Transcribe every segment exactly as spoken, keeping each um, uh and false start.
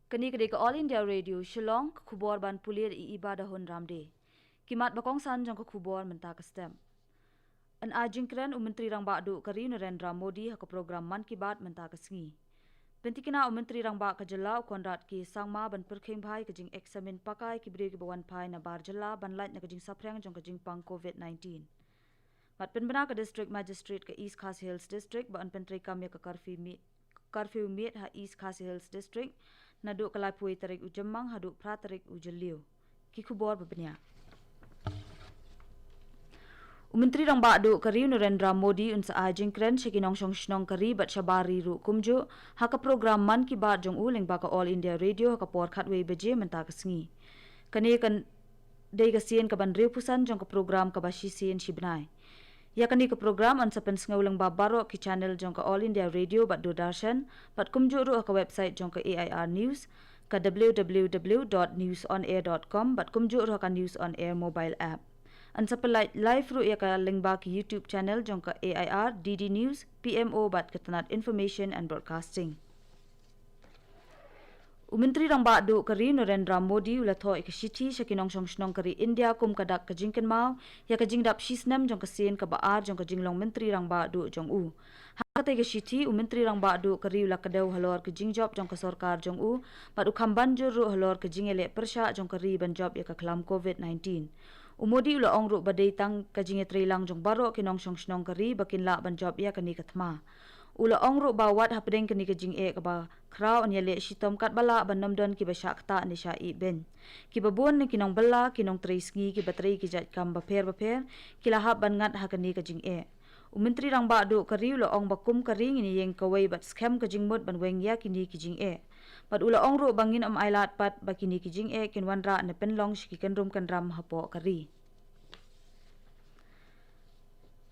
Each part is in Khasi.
Kane ka dei ka All India Radio Shillong, ka khubor ban pule da i Iba Dahun Ramde. Ki mat ba kongsan jong ka khubor mynta ka step. Yn ai jingkren u Myntri Rangbah Duh ka ri u Narendra Modi ha ka program Mann Ki Baat mynta ka sngi. Pyntikna u Myntri Rangbah ka jylla u Conrad K Sangma ban pyrkhing bha ïa ka jingeksamin paka ïa ki briew kiba wan phai na bar jylla ban lait na ka jingsaphriang jong ka jingpang COVID nineteen. Bad pynbna ka District Magistrate ka East Khasi Hills District ba yn pyntreikam ïa ka curfew miet, curfew miet ha East Khasi Hills District naduh ka laiphew tarik u Jymmang haduh phra tarik u Jylliew. Ki khubor ba bniah. U Myntri Rangbah Duh ka ri u Narendra Modi un sa ai jingkren sha ki nongshong shnong ka ri bad shabar ri ruh kumjuh ha ka program Mann Ki Baat jong u lyngba ka All India Radio ha ka por khatwei baje mynta ka sngi. Kane kan dei ka sien kaba hynriewphew san jong ka program kaba shisien shi bnai. Ïa kane ka program yn sa pynsngew lyngba baroh ki channel jong ka All India Radio bad Doordarshan bad kumjuh ruh ha ka website jong ka A I R News, ka w w w dot news on air dot com bad kumjuh ruh ha ka News on Air mobile app. Yn sa pynlait live ruh ïa ka lyngba ki YouTube channel jong ka A I R, D D News, P M O bad ka tnat Information and Broadcasting. U Myntri Rangbah Duh ka ri u Narendra Modi u la thoh ïa ka shithi sha ki nongshong shnong ka ri India kum ka dak ka jingkynmaw ïa ka jingdap shisnem jong ka sien kaba ar jong ka jinglong Myntri Rangbah Duh jong u. Ha katei ka shithi u Myntri Rangbah Duh ka ri u la kdew halor ka jingjop jong ka sorkar jong u bad u kham ban jur ruh halor ka jingïaleh pyrshah jong ka ri ban jop ïa ka khlam COVID nineteen. U Modi u la ong ruh ba dei tang ka jingïatreilang jong baroh ki nongshong shnong ka ri ba kin lah ban jop ïa kane ka thma. U la ong ruh ba wat hapdeng kane ka jingeh kaba khraw yn ïaleh shitom katba lah ban ym don kiba shah ktah ne shah ïeh beiñ. Kiba bun na ki nongbylla, ki nongtrei sngi, kiba trei ki jait kam bapher bapher ki la hap ban ngat ha kane ka jingeh. U Myntri Rangbah Duh ka ri u la ong ba kum ka ri ngin ïeng kawei bad skhem ka jingmut ban weng ïa kine ki jingeh. Bad u la ong ruh ba ngin ym ailad pat ba kine ki jingeh kin wanrah ne pynlong sha ki kynrum kynram hapoh ka ri.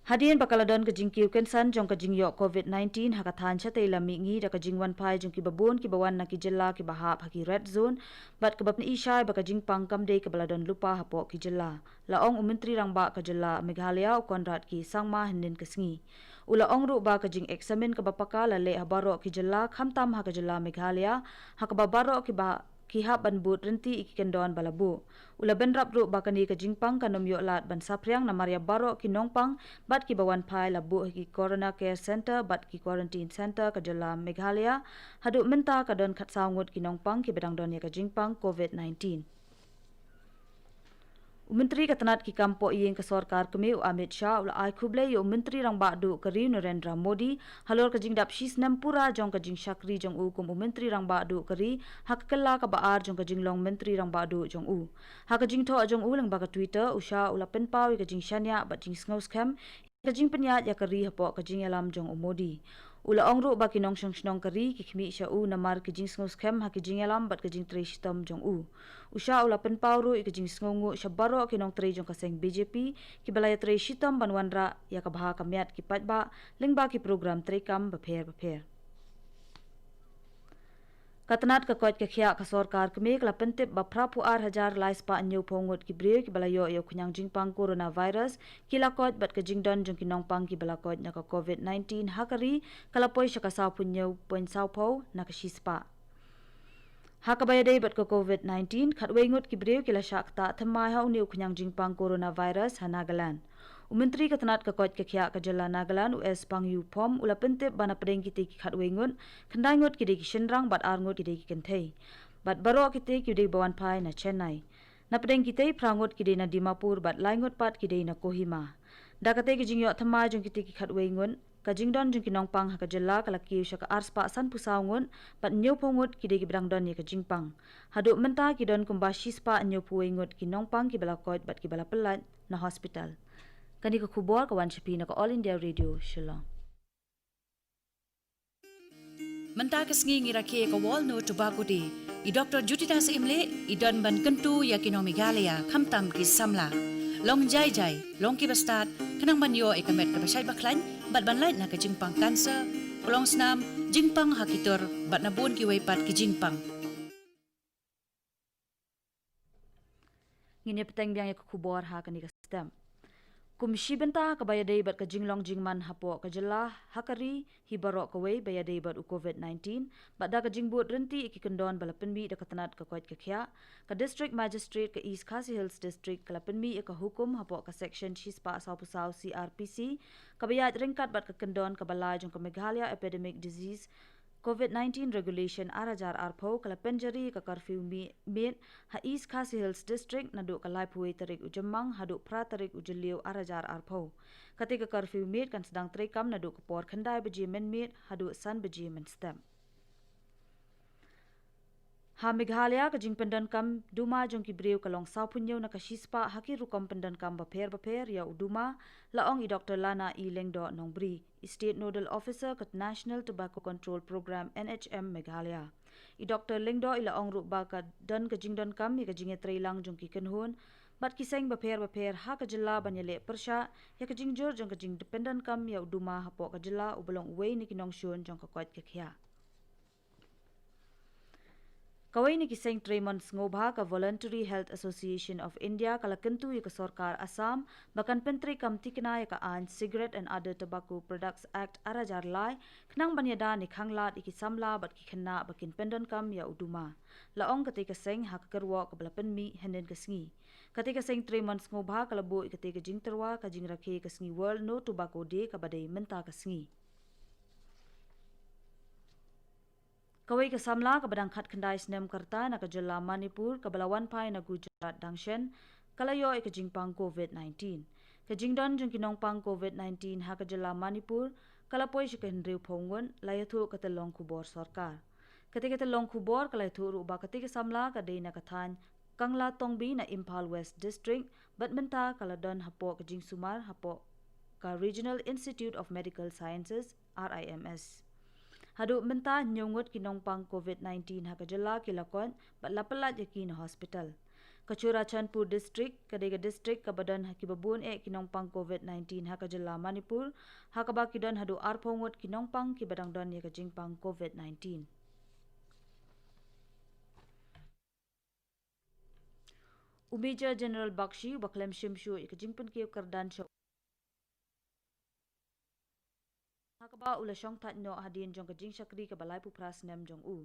Hadien ba ka la don ka jingkiew kynsan jong ka jingïoh COVID nineteen ha ka thaiñ shatei lam mihngi da ka jingwan phai jong kiba bun kiba wan na ki jylla kiba hap ha ki red zone bad kaba pyni shai ba ka jingpang kam dei kaba la don lypa hapoh ki jylla, la ong u Myntri Rangbah ka jylla Meghalaya u Conrad K Sangma hynnin ka sngi. U la ong ruh ba ka jingeksamin kaba paka la leh ha baroh ki jylla khamtam ha ka jylla Meghalaya ha kaba baroh kiba ki hap ban bud ryntih ïa ki kyndon ba la buh. U la bynrap ruh ba kane ka jingpang kan ym ïoh lad ban saphriang namar ïa baroh ki nongpang bad kiba wan phai la buh ha ki Corona Care Centre bad ki Quarantine Centre ka jylla Meghalaya. Haduh mynta ka don khatsaw ngut ki nongpang kiba dang don ïa ka jingpang COVID nineteen. U Myntri ka tnat ki kam poh ïing ka sorkar kmie u Amit Shah u la ai khublei ïa u Myntri Rangbah Duh ka ri u Narendra Modi halor ka jingdap shisnem pura jong ka jingshakri jong u kum u Myntri Rangbah Duh ka ri ha ka kylla kaba ar jong ka jinglong Myntri Rangbah Duh jong u. Ha ka jingthoh jong u lyngba ka Twitter, u Shah u la pynpaw ïa ka jingshaniah bad jingsngewskhem ïa ka jingpynïaid ïa ka ri hapoh ka jingïalam jong u Modi. U la ong ruh ba ki nongshong shnong ka ri ki khmih sha u namar ka jingsngewskhem ha ka jingïalam bad ka jingtrei shitom jong u. U Shah u la pynpaw ruh ïa ka jingsngewnguh sha baroh ki nongtrei jong ka seng B J P kiba la ïatrei shitom ban wanrah ïa ka bha ka miat ki paidbah lyngba ki program treikam bapher bapher. Ka tnat ka koit ka khiah ka sorkar kmie ka la pyntip ba phraphew ar hajar lai spah hynñiewphew ngut ki briew kiba la ïoh ïa u khñiang jingpang coronavirus ki la koit bad ka jingdon jong ki nongpang kiba la koit na ka COVID nineteen ha ka ri ka la poi sha ka sawphew hynñiew point sawphew na ka shispah. Ha kaba ïadei bad ka COVID nineteen, khatwei ngut ki briew ki la shah ktah thymmai ha une u khñiang jingpang coronavirus ha Nagaland. U Myntri ka tnat ka koit ka khiah ka jylla Nagaland, u S Pangyu Phom, u la pyntip ba na pdeng kitei ki khatwei ngut, khyndai ngut ki dei ki shynrang bad ar ngut ki dei ki kynthei. Bad baroh kitei ki dei ba wan phai na Chennai. Na pdeng kitei phra ngut ki dei na Dimapur bad lai ngut pat ki dei na Kohima. Da katei ka jingïoh thymmai jong kitei ki khatwei ngut, ka jingdon jong ki nongpang ha ka jylla ka la kiew sha ka arspah sanphew saw ngut bad hynñiewphew ngut ki dei kiba dang don ïa ka jingpang. Haduh mynta ki don kumba shispah hynñiewphew wei ngut ki nongpang kiba la koit bad kiba la pyllait na hospital. Kane ka khubor ka wan sha phi na ka All India Radio Shillong. Mynta ka sngi ngi rakhe ïa ka World No Tobacco Day. I Doctor Juditha Syiemlieh i don ban kyntu ïa ki nong Meghalaya khamtam ki samla. Long jai jai, long kiba stad, khnang ban ïoh ïa ka met kaba shait ba khlaiñ bad ban lait na ka jingpang cancer, ka long snam, jingpang ha ki tur bad na bun kiwei pat ki jingpang. Ngin ïa bteng biang ïa ka khubor ha kane ka step. Kum shi bynta kaba ïadei bad ka jinglong jingman hapoh ka jylla ha ka ri hi baroh kawei ba ïadei bad u COVID nineteen, bad da ka jingbud ryntih ïa ki kyndon ba la pynmih da ka tnat ka koit ka khiah, ka District Magistrate ka East Khasi Hills District ka la pynmih ïa ka hukum hapoh ka Section shispah sawphew saw C R P C, kaba ïaid ryngkat bad ka kyndon kaba lai jong ka Meghalaya Epidemic Disease COVID nineteen Regulation ar hajar arphew, ka la pynjari ïa ka curfew mi-, miet ha East Khasi Hills District naduh ka laiphew wei tarik u Jymmang haduh phra tarik u Jylliew ar hajar arphew. Kata ka curfew miet kan sdang treikam naduh ka por khyndai baje mynmiet haduh san baje mynstep. Ha Meghalaya, ka jingpyndonkam duma jong ki briew ka long sawphew hynñiew na ka shispah ha ki rukom pyndonkam bapher bapher ïa u duma, la ong i Doktor Lana E Lyngdoh Nongbri, i State Nodal Officer ka National Tobacco Control Program, N H M, Meghalaya. I Doktor Lyngdoh i la ong ruh ba ka don ka jingdonkam ïa ka jingïatreilang jong ki kynhun bad ki seng bapher bapher ha ka jylla ban ïaleh pyrshah ïa ka jingjur jong ka jingpyndonkam ïa u duma hapoh ka jylla, uba long uwei na ki nongshun jong ka koit ka khiah. Kawei na ki seng trei mon sngewbha ka Voluntary Health Association of India ka la kyntu ïa ka sorkar Assam ba kan pyntreikam thikna ïa ka aiñ Cigarette and Other Tobacco Products Act ar hajar lai, khnang ban ïada ne khanglad ïa ki samla bad ki khynnah ba kin pyndonkam ïa u duma. La ong katei ka seng ha ka kyrwoh kaba la pynmih hynnin ka sngi. Katei ka seng trei mon sngewbha ka la buh ïa katei ka jingtyrwa ka jingrakhe ka sngi World No Tobacco Day kaba dei mynta ka sngi. Kawei ka samla kaba dang khatkhyndai snem ka rta na ka jylla Manipur kaba la wan phai na Gujarat dang shen, ka la ïoh ïa ka jingpang COVID nineteen. Ka jingdon jong ki nongpang COVID nineteen ha ka jylla Manipur ka la poi sha ka hynriewphew ngut, la ïathuh ka tyllong khubor sorkar. Katei ka tyllong khubor ka la ïathuh ruh ba katei ka samla ka dei na ka thaiñ Kanglatongbi na Imphal West District, bad mynta ka la don hapoh ka jingsumar hapoh ka Regional Institute of Medical Sciences, R I M S. Haduh mynta hynñiew ngut ki nongpang COVID nineteen ha ka jylla ki la koit bad la pyllait ïa ki na hospital. Ka Churachandpur District ka dei ka district kaba don ha kiba bun eh ki nongpang COVID nineteen ha ka jylla Manipur, ha kaba ki don haduh arphew ngut ki nongpang kiba dang don ïa ka jingpang COVID nineteen. U Major General Bakshi uba khlem shim shuh ïa ka jingpynkiew kyrdan sha u, ha kaba u la shong thait noh hadien jong ka jingshakri kaba laiphew phra snem jong u.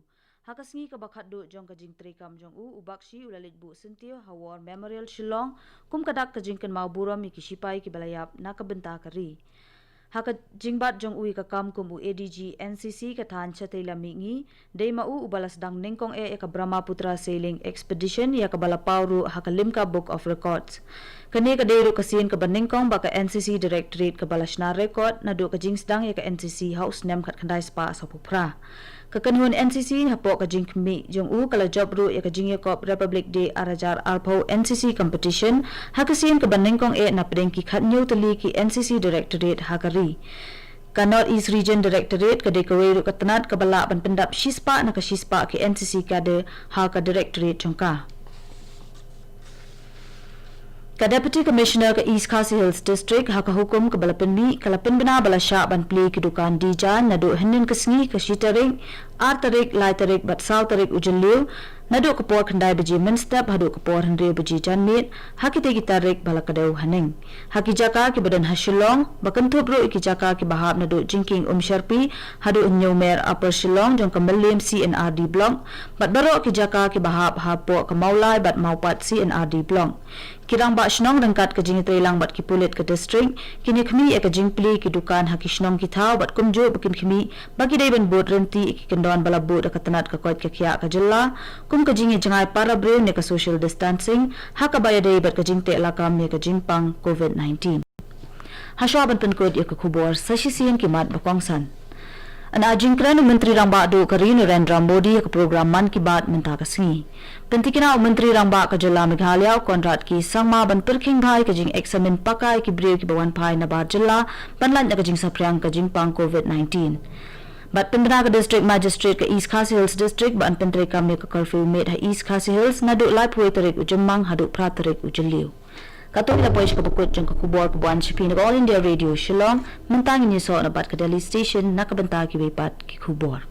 Ha ka sngi kaba khatduh jong ka jingtreikam jong u, u Bakshi u la leit buh syntiew ha War Memorial Shillong kum ka dak ka jingkynmaw burom ïa ki shipai kiba la ïap na ka bynta ka ri. Ha ka jingbat jong u ïa ka kam kum u A D G N C C ka thaiñ Shatila Mihngi, dei ma u uba la sdang nyngkong eh ïa ka Brahmaputra Sailing Expedition ïa kaba la paw ruh ha ka Limca Book of Records. Kane ka dei ruh ka sien kaba nyngkong ba ka N C C Directorate kaba la shna record naduh ka jingsdang ïa ka N C C ha u snem khatkhyndai spah sawphew phra. Ka kynhun N C C hapoh ka jingkhmih jong u ka la jop ruh ïa ka jingïakop Republic Day ar hajar arphew N C C Competition, ha ka sien kaba nyngkong eh na pdeng ki khathynñiew tylli ki N C C Directorate ha ka ri. Ka North East Region Directorate ka dei kawei ruh ka tnat kaba lah ban pyndap shispah na ka shispah ki N C C cadre ha ka Directorate jong ka. Ka Deputy Commissioner ka East Khasi Hills District ha ka hukum kaba la pynmih ka la pynbna ba la shah ban plie ki dukan dijaiñ naduh hynnin ka sngi ka shi tarik, ar tarik, lai tarik bad saw tarik u Jylliew, naduh ka por khyndai baje mynstep haduh ka por hynriew baje janmiet, ha kitei ki tarik ba la kdew haneng. Ha ki jaka kiba don ha Shillong, ba kynthup ruh ïa ki jaka kiba hap naduh Jingkieng Umsharpi haduh Hynñiewmer Upper Shillong jong ka Mylliem C and R D Block, bad baroh ki jaka kiba hap hapoh ka Mawlai bad Mawpat C and R D Block. Ki rangbah shnong ryngkat ka jingïatreilang bad ki pulit ka district kin ïa khmih ïa ka jingplie ki dukan ha ki shnong ki thaw bad kumjuh ba kin khmih ba ki dei ban bud ryntih ïa ki kyndon ba la buh da ka tnat ka koit ka khiah ka jylla, kum ka jingïajngai para briew ne ka social distancing, ha kaba ïadei bad ka jingteh lakam ïa ka jingpang COVID nineteen. Hashwa ban pynkut ïa ka khubor, sa shisien ki mat ba kongsan. Yn ai jingkren u Myntri Rangbah Duh ka ri Narendra Modi ha ka program Mann Ki Baat mynta ka sngi. Pynthikna u Myntri Rangbah ka jylla Meghalaya u Conrad K Sangma ban pyrkhing bha ïa ka jingeksamin paka ïa ki briew kiba wan phai nabar jylla ban lait na ka jingsaphriang ka jingpang COVID nineteen. Bad pynbna ka District Magistrate ka East Khasi Hills District ban pyntreikam ïa ka curfew miet ha East Khasi Hills naduh laiphew wei tarik u Jymmang haduh phra tarik u Jylliew. Katto ngi la poi sha kaba kut jong ka khubor kaba wan sha phi na ka All India Radio Shillong. Mynta ngin ïasoh na bad ka Delhi Station na ka bynta kiwei pat ki khubor.